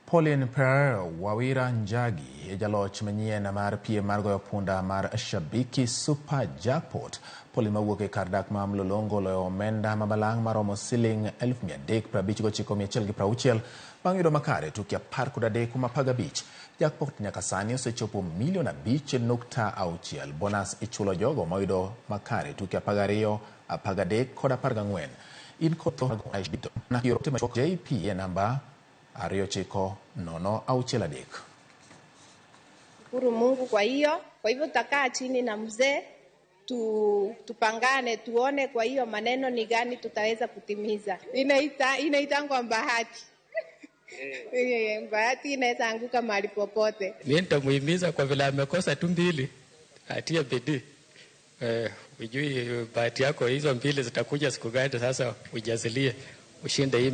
Pauline Pereira Wawira Njagi e jaloch manyien mar piem mar goyo punda mar Shabiki Super Jackpot. Pauline mawuok e kar dak ma Mlolongo oloyo omenda ma balang' maromo siling 359,160 bang' yudo makare tuke 13 kuom 15. Jackpot nyaka sani osechopo milion 5.6. Bonus ichulo jogo moyudo makare tuke 12, 13 kod 14. In kod JP e namba 29063. Shukuru Mungu kwa hiyo. Kwa hivyo tutakaa chini na mzee tupangane tuone kwa hiyo maneno ni gani tutaweza kutimiza. Inaitangwa bahati. Bahati inaweza anguka mahali popote. Mimi nitamuhimiza kwa vile amekosa tu mbili, atie bidii. Ujui bahati yako hizo mbili zitakuja siku gani? Sasa ujazilie ushinde hii.